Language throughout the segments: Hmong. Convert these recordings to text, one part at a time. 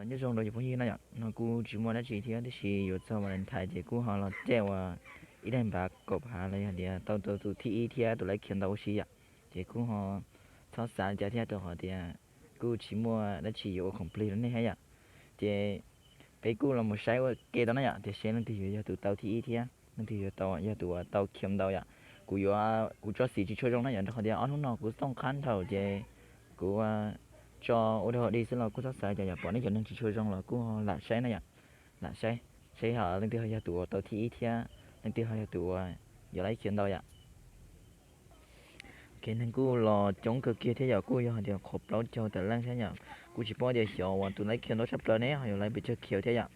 Nyob zoo rau cov phooj ywg na yom, no kuj tsis muaj dab tsi thiab, tiam sis yuav txog Valentine ces kuj ho los caij ua ib daim npav kaum phav los yog tias tau tau tus thib ib thiab tus laib khiav ntau ua si yom. Ces kuj ho txhob xav li cas thiab, rau qhov tias kuj tsis muaj dab tsi yuav ua complete rau nej thiab yom. Ces peb kuj los mus saib ua ke tau na yom, tias seb leej twg yuav yog tus tau thib ib thiab leej twg yuav tau yog tus uas tau khiav ntau yom. Kuv yuav, kuv tso xim tsis tshua zoo na yom, rau qhov tias ob hnub no kuv xooj qhab nrhaum ces kuv tso ua dog dig xwb los kuj txhob xav cas yom, pom nej cov neeg tsis tshua zoo los kuj lam saib na yom, lam saib, saib ho leej twg ho yog tus uas tau thib ib thiab leej twg ho yog tus uas yuav laib khiav ntau yom. Ok, neeg kuj los coob kawg kiag thiab yom, kuj yog hais tias qhov plaub caug tawm leej thiab yom. Kuj tsis paub tias xyov uas tus laib khiav ntau tshaj plaws ne ho yuav laib pes tsawg khiav thiab yom.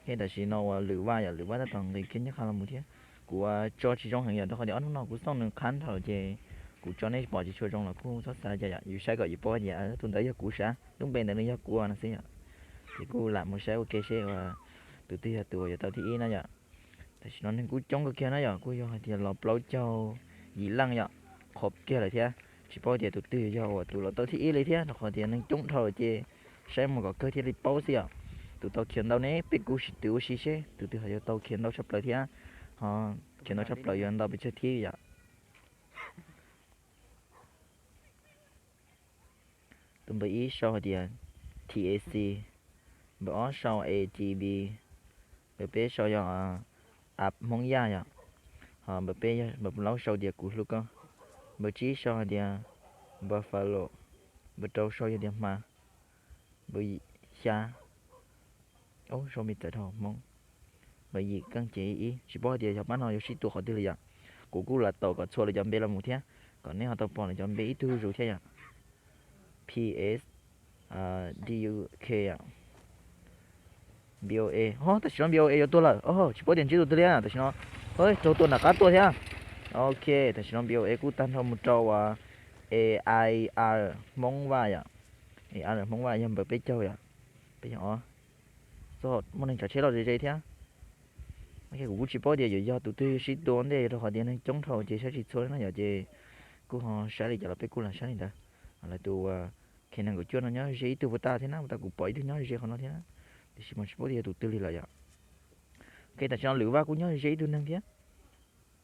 Ok, tam sim no uas Lwm Vaj yom, Lwm Vaj tab tom nqis kiag nyob qha los mus thiab. Kuv tso tsis zoo heev yom, rau qhov tias ob hnub no kuv xooj nws qhab nrhaum ces kuv tso nej pom tsis tshua zoo los kuj txhob xav cas yom, yus saib kom yus paub tias tus ntawd yog kuv sav, lub npe ntawd nws yog kuv no xwb yom. Ces kuj lam mus saib ua ke seb tus twg yog tus uas yuav tau thib ib na yom. Tam sim no neeg kuj coob kawg kiag na yom, kuj yog hais tias los plaub caug yim leej yom, qhov kiag lawm thiab. Tsis paub tias tus twg yog uas tus los tau thib ib li thiab, rau qhov tias neeg coob dhau lawm ces saib mus kom kawg thiaj li paub xwb yom. Tus tau khiav ntau ne peb kuj sim twv ua si seb tus twg ho yuav tau khiav ntau tshaj plaws thiab, ho khiav ntau tshaj plaws yuav ntau pes tsawg thib yom. Tus npawb ib sau hais tias T A C, npawb ob sau A G B, npawb peb sau yog App Hmoob Yaj yom, ho npawb peb, npawb plaub sau tias kuv hlub koj, npawb tsib sau hais tias Buffalo, npawb rau sau yog tias hma, npawb xya, sau me txawv dhau Hmoob, npawb yim keej ces ib, tsis paub hais tias yog pab no yuav sib tua qhov twg li yom. Kuv kuj lam tau kom txhua lawv cov npe los mus thiab, kom nej ho tau pom lawv cov npe ib tug zuj zus thiab yom. P S D U K, B O A, ho tam sim no B O A yuav tuag lawm, tsis paub tias ntsib tus twg li tam sim no. Raug tua nram qab tuaj thiab. Ok, tam sim no B O A kuj tag nrho mus rau uas A I R Hmoob Vaj yom. A I R Hmoob Vaj yog npawb peb caug yom, peb caug ob. Txog muaj neeg tsav tsheb loj ze ze thiab. Ok, kuv kuj tsis paub tias yuav yog tus twg sib tua ua ntej rau qhov tias neeg coob dhau ces saib tsis txhua na yom, ces kuj ho saib li cas los peb kuj lam saib li ntawd. Lawv tus uas K nees nkaum cuaj no nyob ze ib tug puas tag thiab na, puas tag kuv pom ib tug nyob ze qhov no thiab, tiam sis mas tsis paub tias yog tus twg li lawm yom. Ok, tam sim no Lwm Vaj kuj nyob ze ib tug neeg thiab.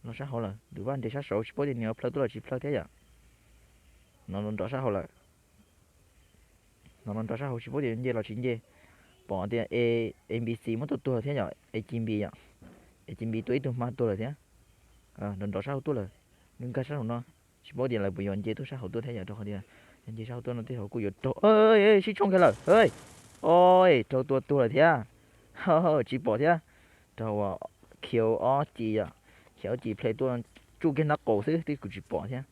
Los sab hauv lawm, Lwm Vaj nres sab saud tsis paub tias nws yuav plhaw tuaj los tsis plhaw thiab yom. No nrov sab hauv lawm. No nrov sab hauv tsis paub tias nce los tsis nce. Pom tias A N B C muab tua tuag thiab yom, A G B yom. A G B tua ib tug hma tuag lawm thiab. Nrov nrov sab hauv tuaj lawm, nkag sab hauv no. Tsis paub tias lawv puas yuav nce tuaj sab hauv tuaj thiab yom, rau qhov tias yog nce sab hauv tuaj no tej zaum kuj yuav raug, sib tshooj kiag lawm. Oi, raug tua tuag lawm thiab. Tsis pom thiab. Raug uas khiav ob ci yom, khiav ob ci plhe tuaj tsuj kiag nraub qaum xwb twb kuv tsis pom thiab.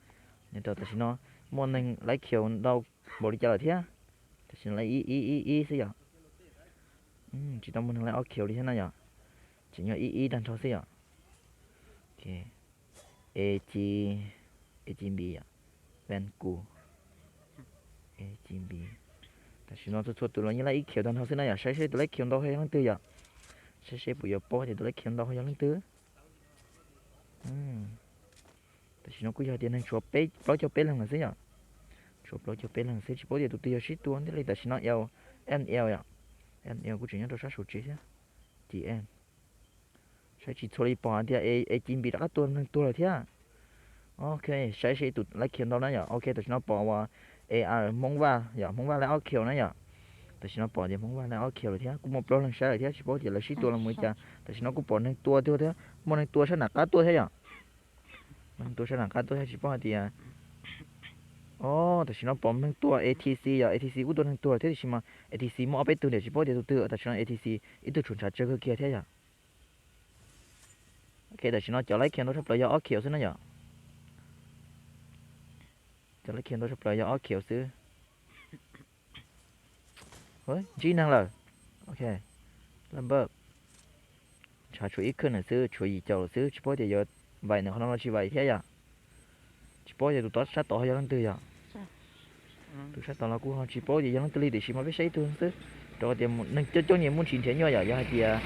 Nyob rau tam sim no muaj neeg laib khiav ntau npaum li cas lawm thiab. Tam sim no laib ib ib ib ib xwb yom. Tsis tau muaj neeg laib ob khiav li thiab na yom. Tseem nyob ib ib tag nrho xwb yom. A G, A G B yom, Van Gu, A G B. Tam sim no txhua txhua tus los yeej laib ib khiav tag nrho xwb na yom, saib seb tus laib khiav ntau yog leej twg yom. Saib seb puas yuav paub tias tus laib khiav ntau yog leej twg. Tam sim no kuj yog tias neeg tshuav peb plaub caug peb leeg lawm xwb yom. Tshuav plaub caug peb leeg xwb, tsis paub tias tus twg yog sib tua ntej li. Tam sim no L M L yom, M L kuj tseem nyob rau sab saum tsev thiab. G M, saib tsis txhua li, pom hais tias A G B rov qab tua neeg tuag lawm thiab. Ok, saib seb tus laib khiav ntau na yom. Ok, tam sim no pom uas A R Hmoob Vaj yom, Hmoob Vaj laib ob khiav na yom. Tam sim no pom tias Hmoob Vaj laib ob khiav lawm thiab, kuj muaj plaub leeg saib lawm thiab, tsis paub tias lawv sib tua los mus li cas. Tam sim no kuj pom neeg tua tuaj thiab, muaj neeg tua sab nram qab tuaj thiab yom. Muaj neeg tua sab nram qab tuaj thiab, tsis paub hais tias, o, tam sim no pom neeg tua A T C yom, A T C kuj tua neeg tuag lawm thiab, tiam sis mas A T C muaj ob peb tug ntiag tsis paub tias tus twg. Tam sim no A T C ib tug tshuav ntshav tsawg kawg kiag thiab yom. Ok, tam sim no cov laib khiav ntau tshaj plaws yog ob khiav xwb na yom. Cov laib khiav ntau tshaj plaws yog ob khiav xwb. Ntsib neeg lawm. Ok, lab npawb, ntshav tshuav ib khwb ntawm xwb, tshuav yim caum lawm xwb, tsis paub tias yuav vaim ntawm qhov no los tsis vaim thiab yom. Tsis paub tias tus sab tod yog leej twg yom. Tus sab tod los kuj ho tsis paub tias yog leej twg li, tiam sis mas peb saib ib tug xwb, rau qhov tias neeg coob coob nyias muaj ntsis nrhiav nyuaj yom. Yog hais tias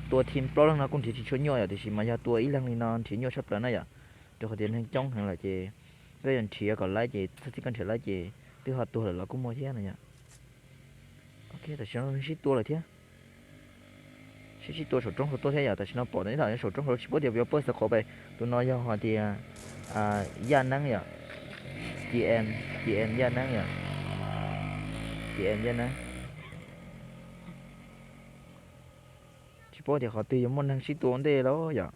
tua team plaub leeg no kuj nrhiav tsis tshua nyuaj yom, tiam sis mas yog tua ib leeg li no nrhiav nyuaj tshaj plaws na yom. Rau qhov tias neeg coob heev lawm ces koj yuav nrhiav kom laib ces txhob txij koj nrhiav laib ces twb ho tuag lawm los kuj muaj thiab no yom. Tam sim no sib tua lawm thiab. Sib sib tua saum roob hauv tuaj thiab yom. Tam sim no pom ib thom nyob saum roob hauv tsis paub tias yuav pawj xav qhov pes. Tus no yog hais tias Yaj Neeb yom. G M, G M Yaj Neeb yom. G M Yaj Neeb. Tsis paub tias qhov twg yuav muaj neeg sib tua ua ntej los yom.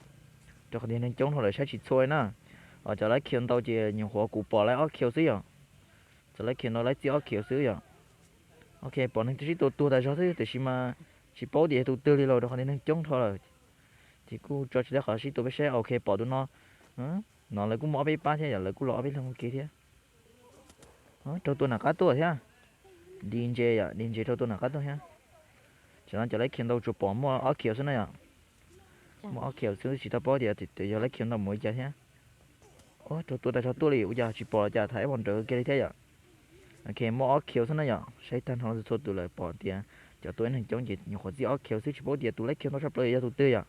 Rau qhov tias neeg coob dhau lawm saib tsis txhua na. Cov laib khiaus ntau ces nyuam qhuav kuv pom laib ob khiaus xwb yom. Cov laib khiaus ntau laib txij ob khiaus xwb yom. Ok, pom neeg twb sib tua tuag tas zog xwb tiam sis mas tsis paub tias yog tus twg li los rau qhov tias neeg coob dhau lawm. Ces kuj tso tsis tau qhov sib tua peb saib. Ok, pom tus no. No lawv kuj muaj ob peb pab thiab yom, lawv kuj los ob peb leeg ua ke thiab. Raug tua nram qab tuaj thiab. D J yom, D J raug tua nram qab tuaj thiab. Tam no cov laib khiaus ntau tsuas pom muaj ob khiaus xwb na yom. Muaj ob khiaus xwb tsis tau paub tias yog laib khiaus ntau mus li cas thiab. Raug tua tas zog tuaj li ua cas tsis pom cas, tham ib pom nrawd kiag li thiab yom. Ok, muaj ob khiaus xwb na yom, saib tag nrho txhua tus lawm pom tias cov tua ib neeg coob ces nyuam qhuav txij ob khiaus xwb tsis paub tias tus laib khiaus ntau tshaj plaws yog tus twg yom.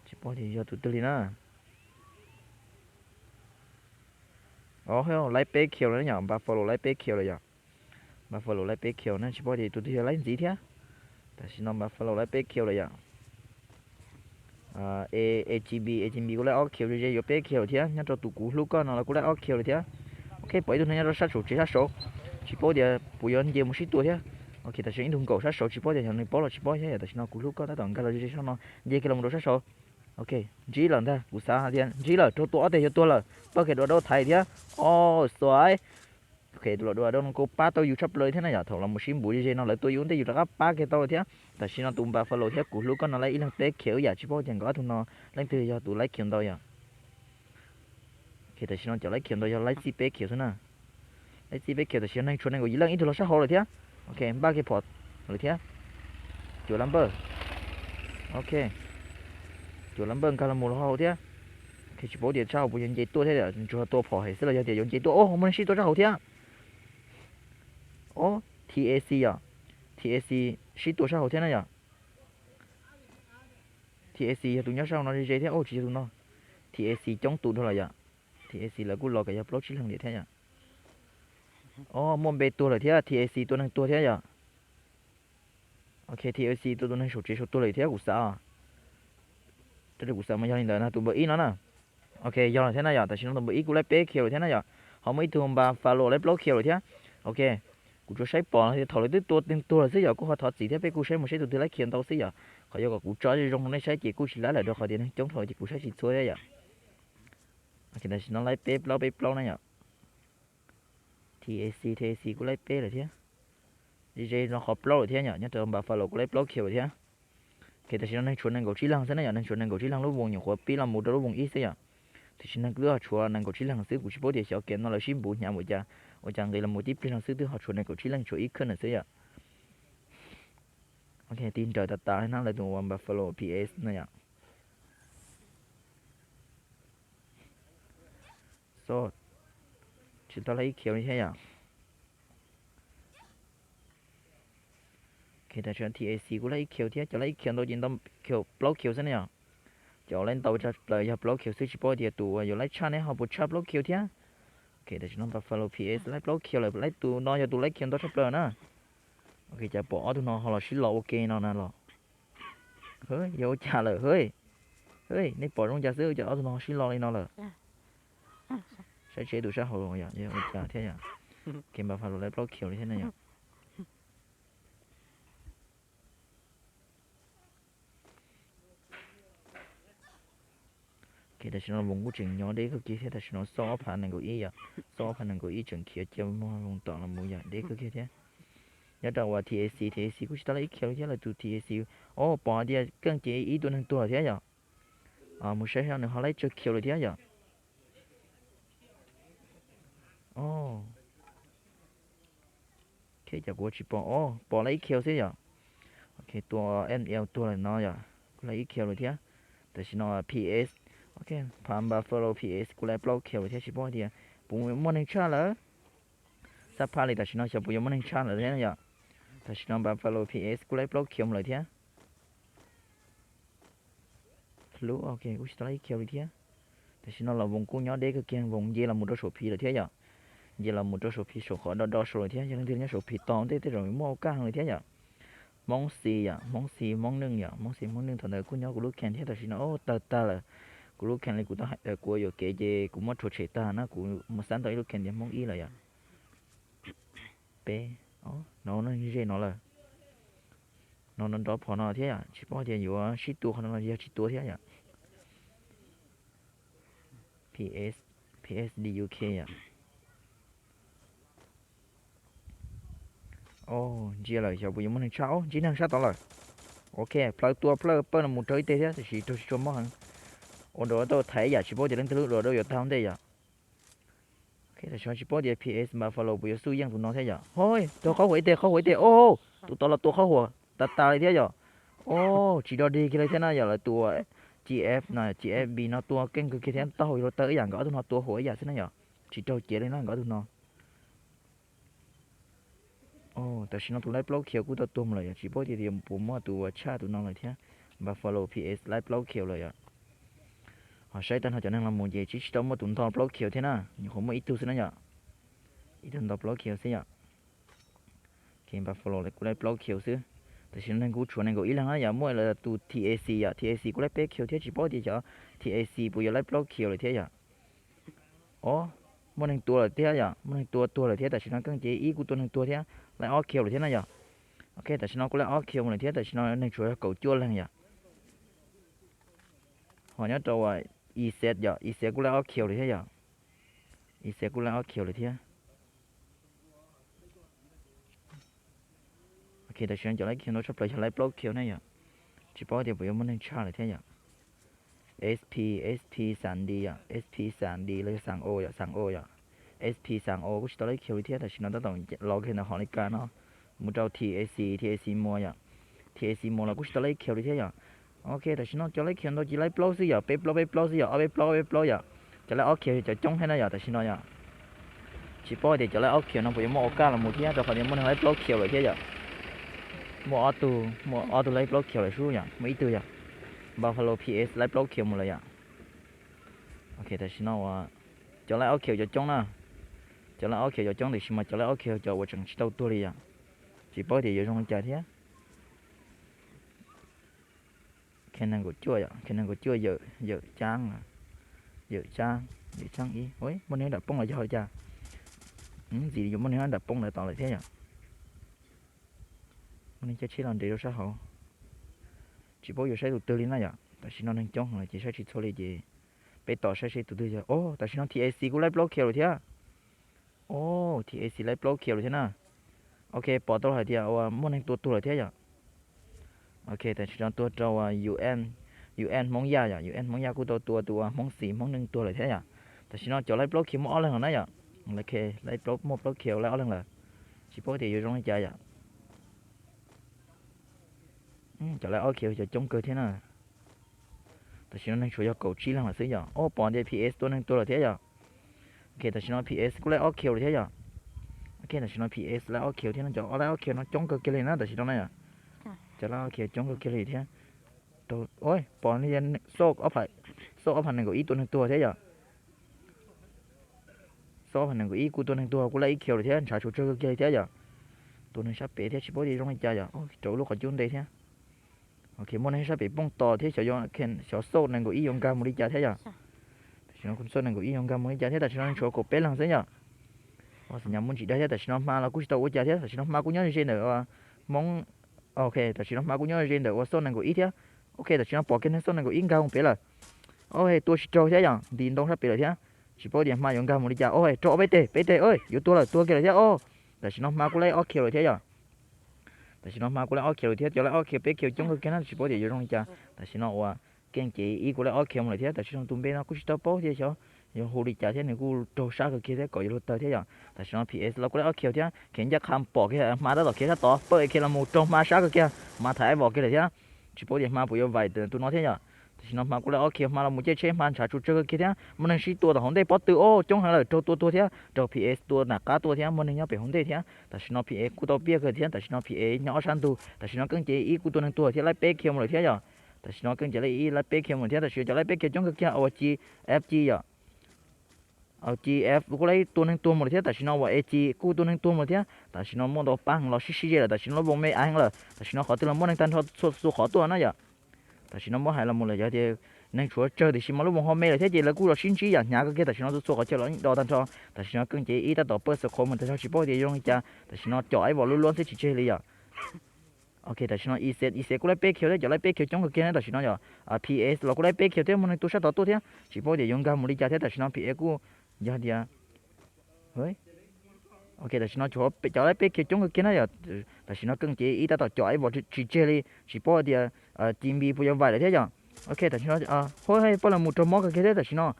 Tsis paub tias yog tus twg li na. Laib peb khiaus lawm yom, Buffalo laib peb khiaus lawm yom. Buffalo laib peb khiaus na tsis paub tias tus twg yog laib ntxiv thiab. Tam sim no Buffalo laib peb khiaus lawm yom. A g b, A g b kuj laib ob khiaus ze ze yuav peb khiaus lawm thiab, nyob rau tus kuv hlub koj no los kuj laib ob khiaus lawm thiab. Ok, pom ib tug neeg nyob rau sab saum tsev sab saud, tsis paub tias puas yuav nce mus sib tua thiab. Ok, tam sim no ib tug nkaum sab saud tsis paub tias yog nws paub los tsis paub thiab yom. Tam sim no kuv hlub koj tab tom nkag los ze ze sab no, nce kiag los mus rau sab saud. Ok, ntsib lawm ntag, kuv xav hais tias ntsib lawm, raug tua ob teg yuav tuag lawm, pab kiag duas dau thaiv thiab. O, xuav. Ok, tus duas dau no kuj pab tau yus tshaj plaws thiab na yom, thaum los mus sib npuv ze ze no lawv tua yus ua ntej yus rov qab pab kiag tau thiab. Tam sim no tus Buffalo thiab kuv hlub koj no laib ib leeg peb khiaus ib yam, tsis paub tias nkawd ob tug no leej twg yog tus laib khiaus ntau yom. Tam sim no cov laib khiaus ntau yog laib txij peb khiaus xwb na. Laib txij peb khiaus tam sim no neeg tshuav nees nkaum yim leej, ib tug los sab hauv lawm thiab. Ok, npaj kiag phom lawm thiab. Cuam lab npawj. Ok, cuam lab npawj nkag los mus hauv thiab. Ok, tsis paub tias sab hauv puas yuav nce tuaj thiab, tsuas tua phom heev xwb los yog tias yuav nce tuaj. O, muaj neeg sib tua sab hauv thiab. O, T A C yom. T A C sib tua sab hauv thiab na yom. T A C yog tus nyob sab hauv no ze ze thiab. O, tsis yog tus no. T A C coob tus dhau lawm yom. T A C lawv kuj los kom yog plaub tsib leeg tiam thiab yom. O, muaj npe tuag lawm thiab, T A C tua neeg tuag thiab yom. Ok, T A C tua tus neeg saum tsev saud tuag lawm thiab kuv xav. Raws li kuv xav mas yog li ntawd no, tus npawb ib no na. Ok, yog lawm thiab na yom, tam sim no tus npawb ib kuj laib peb khiaus lawm thiab na yom. Ho muaj ib tug Buffalo laib plaub khiaus lawm thiab. Ok, kuv tsuas saib pom tias thaum lawv twb tua neeg tuag lawm xwb yom, kuj ho thov txim thiab, peb kuj saib mus saib tus twg laib khiaus ntau xwb yom. Qhov yog kom kuv tso zoo zoo nej saib ces kuj tsis laib lawm rau qhov tias neeg coob dhau ces kuv saib tsis txhua thiab yom. Ok, tam sim no laib peb plaub peb plaub na yom. T A C, T A C kuj laib peb lawm thiab. Ze ze no qhov plaub lawm thiab yom, nyob rau Buffalo kuj laib plaub khiaus lawm thiab. Ok, tam sim no neeg tshuav nees nkaum tsib leeg xwb na yom, neeg tshuav nees nkaum tsib leeg, lub voos nyuam qhuav pib los mus rau lub voos ib xwb yom. Tam sim no twb ho tshuav nees nkaum tsib leeg xwb, kuv tsis paub tias xyov kem no lawv sib npuv hnyav ua cas, ua cas nqis los mus tib pliag no xwb twb ho tshuav nees nkaum tsib leeg, tshuav ib khwb na xwb yom. Ok, tig nrawm tas tas li na lawv tus uas Buffalo P S no yom. Xo, tsis tau laib ib khiaus li thiab yom. Ok, tam sim no T A C kuj laib ib khiaus thiab, cov laib ib khiaus ntau ces ntau khiaus, plaub khiaus xwb ne yom. Cov laib ntau tshaj plaws yog plaub khiaus xwb, tsis paub tias tus uas yuav laib tshaj ne ho puas tshaj plaub khiaus thiab. Ok, tam sim no Buffalo P S laib plaub khiaus lawm, laib tus no yog tus laib khiaus ntau tshaj plaws na. Ok, cas pom ob tug no ho los sib lo ua ke no na los. Hwb, yog ua cas lawm hwb? Hwb, nej pom zoo cas xwb cas ob tug no ho sib lo li no lawm? Saib tsev tus sab hauv yog ua cas thiab yom. Ok, Buffalo laib plaub khiaus li thiab na yom. Ok, tam sim no voos kuj tseem nyob deb kawg kiag thiab, tam sim no xo ob phav nees nkaum ib yom, xo ob phav nees nkaum ib tseem khiav cia muag voos tom los mus yom, deb kawg kiag thiab. Nyob rau uas T A C, T A C kuj tsis tau laib ib khiaus li thiab, lawv tus T A C, o, pom hais tias keej ces ib tug neeg tuag thiab yom. Mus saib seb nws ho laib tsawg khiaus li thiab yom. O, ok, cas kuv tsis pom, o, pom laib ib khiaus xwb yom. Ok, tus M L tuag lawm no yom, kuj laib ib khiaus lawm thiab. Tam sim no P S, ok, phav Buffalo P S kuj laib plaub khiaus lawm thiab, tsis paub hais tias puas muaj neeg tshaj lawm. Xab phaj li tam sim no xyov puas yuav muaj neeg tshaj lawm thiab yom. Tam sim no Buffalo P S kuj laib plaub khiaus lawm thiab. Hlub, ok, kuj tsis tau laib ib khiaus li thiab. Tam sim no los voos kuj nyob deb kawg kiag, voos nce los mus rau saum phiv lawm thiab yom. Ces los mus rau saum phim saum qhov do do saud lawm thiab, yog leej twg nyob saum phim tod ntej tej zaum muaj ua kaj heev li thiab yom. Hmoob Xis yom, Hmoob Xis Hmoob Neej yom, Hmoob Xis Hmoob Neej thaum ntawd kuj nyob kuv lub kheem thiab, tam sim no tawg tag lawm. Kuv lub kheem li kuv tau hais tias kuv yuam kev ces kuv muab rhuav tshem tag na, kuv mus xab tau ib lub kheem tias Hmoob ib lawm yom. Peb, no ze no lawm. No no nrov phom no thiab yom, tsis paub tias yuav sib tua qhov no los yog tsis tua thiab yom. P S, P S D U K yom. Ntsia lawm xyov puas yuav muaj neeg tshaj, ntsib neeg sab tod lawm. Ok, plawv tua plawv pawg no mus raug ib teg thiab, tiam sis raug tsis tshua mob heev. Ua nrov tau thaiv yam tsis paub tias leej twg lub dua dau yuav tag ntej yom. Tam sim no tsis paub tias P S Buffalo puas yuav xub yeej tus no thiab yom. Hos, raug qhob huam ib teg, qhob huam ib teg, o, tus tod los tua qhob huam tas tas li thiab yom. O, tsis do dig kiag li thiab na yom, lawv tua G F no, G F B no tua keej kawg kiag thiab, taub hau yuav luag tawg ib yam, nkawd ob tug no tua huam ib yam xwb na yom. Tsis raug cev li na nkawd ob tug no. Tam sim no tus laib plaub khiav kuj tau tuag mus lawm yom, tsis paub tias puas muaj tus uas tshaj tus no lawm thiab. Buffalo P S laib plaub khiav lawm yom. Ho saib tag nrho cov neeg los mus ces tsis tsis tau muaj tus nto plaub khiav thiab na, nyuam qhuav muaj ib tug xwb na yom. Ib tug nto plaub khiav xwb yom. Buffalo lawv kuj laib plaub khiav xwb. Tam sim no neeg kuj tshuav nees nkaum ib leeg na yom, muaj lawv tus T A C yom, T A C kuj laib peb khiav thiab, tsis paub tias xyov T A C puas yuav laib plaub khiav lawm thiab yom. O, muaj neeg tua lawm thiab yom, muaj neeg tua tuag lawm thiab, tam sim no keej cev ib kuj tua neeg tuag thiab, laib ob khiav lawm thiab na yom. Ok, tam sim no kuj laib ob khiav mus lawm thiab, tam sim no neeg tshuav yog kaum cuaj leeg yom. Ho nyob rau uas Iz yom, Iz kuj laib ob khiav lawm thiab yom. Iz kuj laib ob khiav lawm thiab. Ok, tam sim no cov laib khiav ntau tshaj plaws yog laib plaub khiav na yom. Tsis paub tias puas yuav muaj neeg tshaj lawm thiab yom. S P, S P Xav Dis yom, S P Xav Dis los yog Xav O yom, Xav O yom. S P Xav O kuj tsis tau laib khiav li thiab, tam sim no tab tom los kiag ntawm hom li kas no mus rau T A C, T A C Muas yom. T A C Muas los kuj tsis tau laib khiav li thiab yom. Ok, tam sim no cov laib khiav ntau ces laib plaub xwb yom, peb plaub peb plaub xwb yom, ob peb plaub ob peb plaub yom. Cov laib ob khiav cov coob thiab na yom, tam sim no yom. Tsis paub tias cov laib ob khiav no puas yuav muaj ua kaj los mus thiab, rau qhov tias muaj neeg laib plaub khiav lawm thiab yom. Muaj ob tug, muaj ob tug laib plaub khiav lawm sub yom, muaj ib tug yom. Buffalo P S laib plaub khiav mus lawm yom. Ok, tam sim no uas cov laib ob khiav cov coob na. Cov laib ob khiav cov coob tiam sis mas cov laib ob khiav cov uas tseem tsis tau tuag li yom. Tsis paub tias yuav zoo li cas thiab. K nees nkaum cuaj yom, K nees nkaum cuaj yawm, yawm caab, yawm caab, yawm caab ib, muaj neeg nram poob los yog li cas? Ntxim yuav muaj neeg nram poob lawv tod lawm thiab yom. Muaj neeg caij tsheb los nres rau sab hauv. Tsis paub yuav saib tus twg li na yom, tam sim no neeg coob heev lawm ces saib tsis txhua li ces peb tos saib seb tus twg yog. O, tam sim no T A C kuj laib plaub khiav lawm thiab. O, T A C laib plaub khiav lawm thiab na. Ok, pom tau hais tias uas muaj neeg tua tuag lawm thiab yom. Ok, tam sim no tuag rau uas U N, U N Hmoob Yaj yom, U N Hmoob Yaj kuj tau tua tus uas Hmoob Xis Hmoob Neej tuag lawm thiab yom. Tam sim no cov laib plaub khiav muaj ob leeg lawm na yom. Ok, laib plaub, muaj plaub khiav laib ob leeg lawm. Tsis paub tias yuav zoo li cas yom. Cov laib ob khiav cov coob kawg thiab na. Tam sim no neeg tshuav yog kaum tsib leeg lawm xwb yom. O, pom tias P S tua neeg tuag lawm thiab yom. Ok, tam sim no P S kuj laib ob khiav lawm thiab yom. Ok, tam sim no P S laib ob khiav thiab no, cov laib ob khiav no coob kawg kiag li na tam sim no na yom. Cov laib ob khiav coob kawg kiag li thiab. Pom li xo ob pha, xo ob pha nees nkaum ib tua neeg tuag thiab yom. Xo ob pha nees nkaum ib kuj tua neeg tuag, kuj laib ib khiav lawm thiab, ntshav tshuav tsawg kawg kiag li thiab yom. Tua neeg sab pem thiab tsis paub tias zoo li cas yom. Rau lub qhov cub nte thiab. Ok, muaj neeg sab pem poob tos thiab, xyov xo nees nkaum ib yuav nkag mus li cas thiab yom. Tam sim no xo nees nkaum ib yuav nkag mus li cas thiab, tam sim no neeg tshuav kaum peb leeg xwb yom. Ua xim nyas muaj ntsis dag thiab, tam sim no hma los kuj tsis tau ua cas thiab, tam sim no hma kuj nyob ze ntawm uas Hmoob. Ok, tam sim no hma kuj nyob ze ntawm uas xo nees nkaum ib thiab. Ok, tam sim no pom kiag neeg xo nees nkaum ib nkag mus pem lawm. Ok, tua tsis raug thiab yom, nti ntoo sab pem lawm thiab. Tsis paub tias hma yuav nkag mus li cas. Ok, raug ob peb teg, peb teg, yuav tuag lawm, tuag kiag lawm thiab. O, tam sim no hma kuj laib ob khiav lawm thiab yom. Tam sim no hma kuj laib ob khiav lawm thiab, cov laib ob khiav peb khiav coob kawg kiag na, tsis paub tias yuav zoo li cas. Tam sim no uas Keej Cev ib kuj laib ob khiav mus lawm thiab, tam sim no tus npe no kuj tsis tau paub tias xyov yog hu li cas thiab, nws kuj raug sab kawg kiag thiab kom yuav luag tawg thiab yom. Tam sim no P S los kuj laib ob khiav thiab, khiav ncaj qha pom kiag hma tab tom khiav sab tod, pawg khiav los mus raug hma sab kawg kiag, hma thaiv vos kiag lawm thiab. Tsis paub tias hma puas yuav vaim tus no thiab yom. Tam sim no hma kuj laib ob khiav, hma los mus caij tsheb, hma ntshav tsuas tsawg kawg kiag thiab, muaj neeg sib tua tom hauv ntej pob tw, o, coob heev lawm, raug tua tuag thiab, raug P S tua nram qab tuaj thiab, muaj neeg nyob pem hauv ntej thiab. Tam sim no P S kuj tau piaj kawg thiab, tam sim no P S nyob ob sab ntug, tam sim no Keej Cev ib kuj tua neeg tuag thiab, laib peb khiav mus lawm thiab yom. Tam sim no Keej Cev laib ib laib peb khiav mus thiab, tam sim no cov laib peb khiav coob kawg kiag, ua ci, F G yom. G F kuj laib tua neeg tuag mus lawm thiab, tam sim no uas A G kuj tua neeg tuag mus lawm thiab. Tam sim no muaj ntau pab heev los sib sib ze lawm, tam sim no lub voo me aiv heev lawm, tam sim no qhov twg los muaj neeg tag nrho txhua txhua qhov tuaj na yom. Tam sim no muab hais los mus lawm yog tias neeg tshuav tsawg tiam sis mas lub voo ho me lawm thiab ces lawv kuj los sib ntsib yam hnyav kawg kiag, tam sim no txhua txhua qhov chaw los yeej do tag nrho. Tam sim no Keej Cev ib tab tom pawj xwm qhov mus tag nrho tsis paub tias zoo li cas, tam sim no com ib vos lub luab xwb tsis tseg li yom. Ok, tam sim no E C, E C kuj laib peb khiv thiab, cov laib peb khiv coob kawg kiag na tam sim no yom. P S los kuj laib peb khiv thiab, muaj neeg tuaj sab tod tuaj thiab, tsis paub tias yuav nkag mus li cas thiab, tam sim no P S kuj yog tias, ok, tam sim no cov laib peb khiv coob kawg kiag na yom. Tam sim no Keej Cev ib tab tom com ib vos tsis tseg li, tsis paub tias G B puas yuav vaim lawm thiab yom. Ok, tam sim no, hos poj los mus raug mob kawg kiag thiab tam sim no.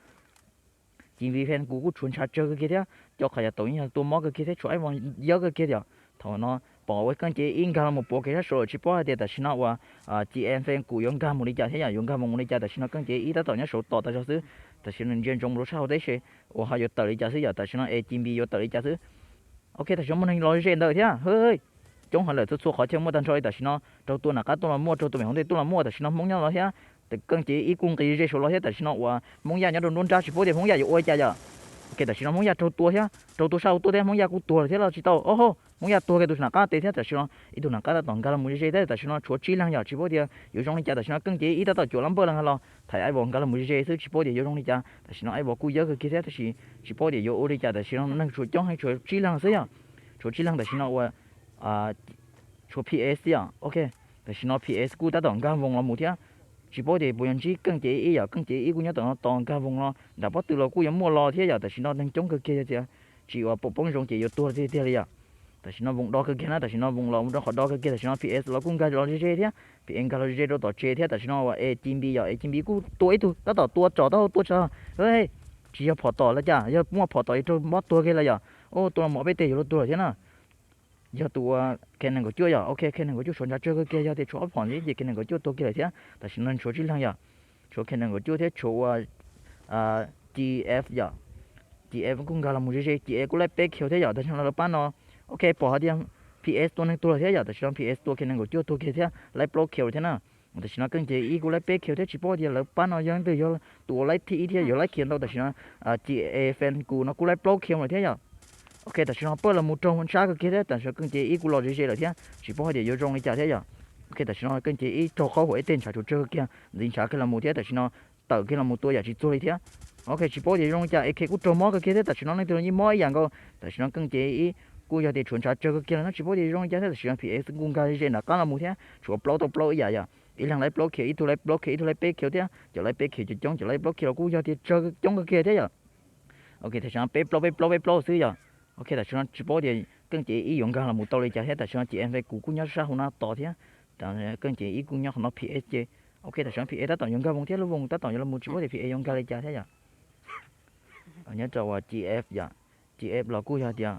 G B fan kuj tshuav ntshav tsawg kawg kiag thiab, cov qhov yam tau yeej yog tua mob kawg kiag thiab, tshuav ib vos yawb kawg kiag yom. Thaum no pom ua Keej Cev ib nkag los mus puav kev sab saud lawm, tsis paub hais tias tam sim no uas G M fan kuj yuav nkag mus li cas thiab yom, yuav nkag mus mus li cas. Tam sim no Keej Cev ib tab tom nyob saud tos tas zog xwb, tam sim no ntsia ntsoov mus rau sab hauv teb se uas ho yuav tawm li cas xwb yom, tam sim no es G B yuav tawm li cas xwb. Ok, tam sim no muaj neeg los ze ntawd thiab, coob heev lawm, txhua txhua qhov chaw muaj tag nrho li. Tam sim no raug tua nram qab tuaj los muaj, raug tua me hauv ntej tuaj los muaj, tam sim no Hmoob nyob los thiab. Keej Cev ib kuj nqis ze saud los thiab, tam sim no uas Hmoob Yaj nyob rau nruab nrab tsis paub tias Hmoob Yaj yuav ua li cas yom. Ok, tam sim no Hmoob Yaj raug tua thiab, raug tua sab hauv tuaj thiab, Hmoob Yaj kuj tuag lawm thiab los tsis tau, o ho, Hmoob Yaj tuag kiag tus nram qab tes thiab. Tam sim no ib tug nram qab tab tom nkag los mus ze ze thiab, tam sim no tshuav tsib leeg yom, tsis paub tias yuav zoo li cas. Tam sim no Keej Cev ib tab tom cuam lab npawj los nkag los thaiv ib vos nkag los mus ze ze xwb, tsis paub tias yuav zoo li cas. Tam sim no ib vos kuj yawb kawg kiag thiab, tab sis tsis paub tias yuav ua li cas. Tam sim no neeg tshuav coob heev, tshuav tsib leeg xwb yom, tshuav tsib leeg. Tam sim no uas tshuav P S yom. Ok, tam sim no P S kuj tab tom nkag voos los mus thiab, tsis paub tias puas yuav ntsib Keej Cev ib yom. Keej Cev ib kuj nyob tom no tos nkag voos los nram pob tw los kuj yuav muaj los thiab yom. Tam sim no neeg coob kawg kiag yog tias tsis ua pom poob zoo ces yuav tuag tiag tiag li yom. Tam sim no voos do kawg kiag na, tam sim no voos los mus rau qhov do kawg kiag. Tam sim no P S los kuj nkag los ze ze thiab, P S nkag los ze ze rau tom tsev thiab. Tam sim no uas A G B yom, A G B kuj tua ib tug tab tom tua tso taub hau tua tso, tsis yog phom tom los cas, yog muaj phom tom yuav raug mob tuag kiag lawm yom. Ua tua los mus ob peb teg yuav luag tuag lawm thiab na. Yog tus uas K nees nkaum cuaj yom. Ok, K nees nkaum cuaj tshuav ntshav tsawg kawg kiag, yog tias tshuav ob phom ntxiv ces K nees nkaum cuaj tuag kiag lawm thiab. Tam sim no tshuav tsib leeg yom, tshuav K nees nkaum cuaj thiab tshuav uas G F yom. G F kuj nkag los mus ze ze, G F kuj laib peb khiv thiab yom. Tam sim no lawv pab no, ok, pom hais tias P S tua neeg tuag lawm thiab yom. Tam sim no P S tua K nees nkaum cuaj tuag kiag thiab, laib plaub khiv thiab na. Tam sim no Keej Cev ib kuj laib peb khiv thiab, tsis paub tias lawv pab no yog leej twg yog tus uas laib thib ib thiab yuav laib khiv ntau. Tam sim no G F fan kuj no kuj laib plaub khiv lawm thiab yom. Ok, tam sim no pawj los mus raug sab kawg kiag thiab, tam sim no Keej Cev ib kuj los ze ze lawm thiab, tsis paub hais tias yuav zoo li cas thiab yom. Ok, tam sim no Keej Cev ib raug qhov hauv ib teg ntshav tshuav tsawg kawg kiag, ntxiv ntshav kiag los mus thiab, tam sim no tawm kiag los mus tua yam tsis txuag li thiab. Ok, tsis paub tias zoo li cas, A K kuj raug mob kawg kiag thiab, tam sim no leej twg los yeej mob ib yam nkaus. Tam sim no Keej Cev ib kuj yog tias tshuav ntshav tsawg kawg kiag lawm no, tsis paub tias zoo li cas thiab. Tam sim no P S kuj nkag ze ze nram qab los mus thiab, tshuav plaub tau plaub ib yam yom. Ib leeg laib plaub khiv, ib tug laib plaub khiv, ib tug laib peb khiv thiab, cov laib peb khiv coob coob, cov laib plaub khiv los kuj yog tias tsawg coob kawg kiag thiab yom. Ok, tam sim no peb plaub peb plaub peb plaub xwb yom. Ok, tam sim no tsis paub tias Keej Cev ib yuav nkag los mus tau li cas thiab, tam sim no G F kuj nyob sab hauv no tos thiab. Keej Cev ib kuj nyob qhov no P S ces, ok, tam sim no P S tab tom yuav nkag voos thiab, lub voos tab tom yuav los mus, tsis paub tias P S yuav nkag li cas thiab yom. Nyob rau uas G F yom, G F los kuj yog tias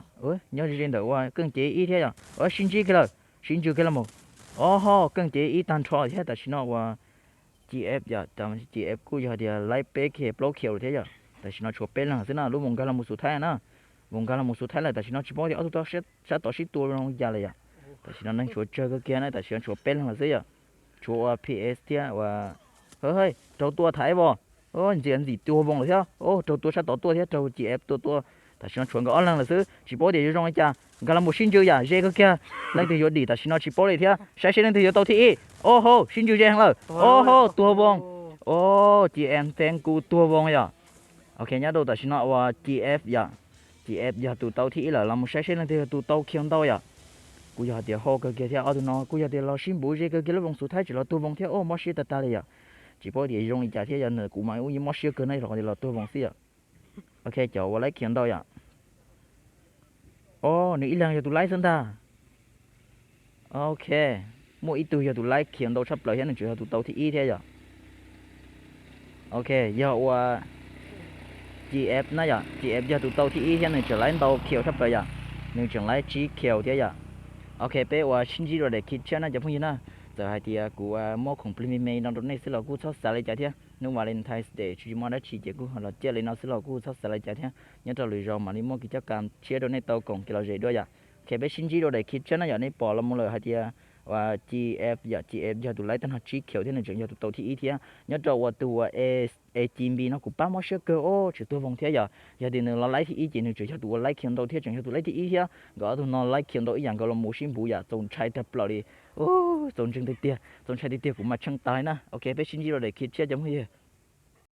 nyob ze ze ntawm uas Keej Cev ib thiab yom. Sib ntsib kiag lawm, sib ntsib kiag los mus. Ob ho Keej Cev ib tag nrho thiab, tam sim no uas G F yom, G F kuj yog tias laib peb khiv plaub khiv lawm thiab yom. Tam sim no tshuav peb leeg xwb na, lub voos nkag los mus xus thaib na. Voos nkag los mus xus thaib lawm, tam sim no tsis paub tias ob tug sab tod sib tua zoo li cas lawm yom. Tam sim no neeg tshuav tsawg kawg kiag na, tam sim no tshuav peb leeg lawm xwb yom. Tshuav uas P S thiab uas, hawj, raug tua thaiv vos, ntxias ntxim tua voos lawm thiab, raug tua sab tod tuaj thiab, raug G F tua tuaj. Tam sim no tshuav nkawd ob leeg lawm xwb, tsis paub tias yuav zoo li cas, nkag los mus sib ntsib yom, ze kawg kiag, leej twg yuav dim tam sim no tsis paub li thiab, saib seb leej twg yuav tau thib ib. Ob ho sib ntsib ze heev lawm, ob ho tuag voos. Ob, G F fan kuj tuag voos yom. Ok, nyob rau tam sim no uas G F yom, G F yog tus tau thib ib lawm, los mus saib seb leej twg yog tus tau khiv ntau yom. Kuj yog tias hauj kawg kiag thiab, ob tug no kuj yog tias los sib npuv ze kawg kiag lub voos xus thaib tsis los tuag voos thiab, ua mob siab tag tag li yom. Tsis paub tias zoo li cas thiab, yog ntawm kuv mas ua mob siab kawg na, los tias los tuag voos xwb yom. Ok, cov uas laib khiv ntau yom. Ob, nws ib leeg yog tus laib xwb ntag. Ok, muaj ib tug yog tus laib khiv ntau tshaj plaws thiab nws tseem yog tus tau thib ib thiab yom. Ok, yog uas G F na yom, G F yog tus tau thib ib thiab nws tseem laib ntau khiv tshaj plaws yom, nws tseem laib tsib khiv thiab yom. Ok, peb uas sib ntsib rau daim khiv tshiab na cov phooj ywg na. Txawm hais tias kuv muab khoom plig me me no rau nej xwb los kuj txhob xav li cas thiab, hnub Valentine's Day tsis muaj dab tsi ces kuj los ciaj li no xwb los kuj txhob xav li cas thiab. Nyob rau lwm zaus mam li muaj kev coj kam tshiab rau nej tau koom kev lom zem dua yom. Ok, peb sib ntsib rau daim khiv tshiab na yom, nej pom los mus lawm hais tias G F yom, G F yog tus laib tag no tsib kiv thiab nws tseem yog tus tau thib ib thiab. Nyob rau uas tus uas A G B no kuv pab mob siab kawg os, tseem tuag voos thiab yom. Yog tias nws los laib thib ib ces nws tseem yog tus uas laib khiv ntau thiab tseem yog tus laib thib ib thiab. Nkawd ob tug no laib khiv ntau ib yam, nkawd los mus sib npuv yam txaus ntshai tag plaws li. Txaus ntshai tiag tiag, txaus ntshai tiag tiag, kuv mas tshee tas na. Ok, peb sib ntsib rau daim khiv tshiab cov phooj ywg.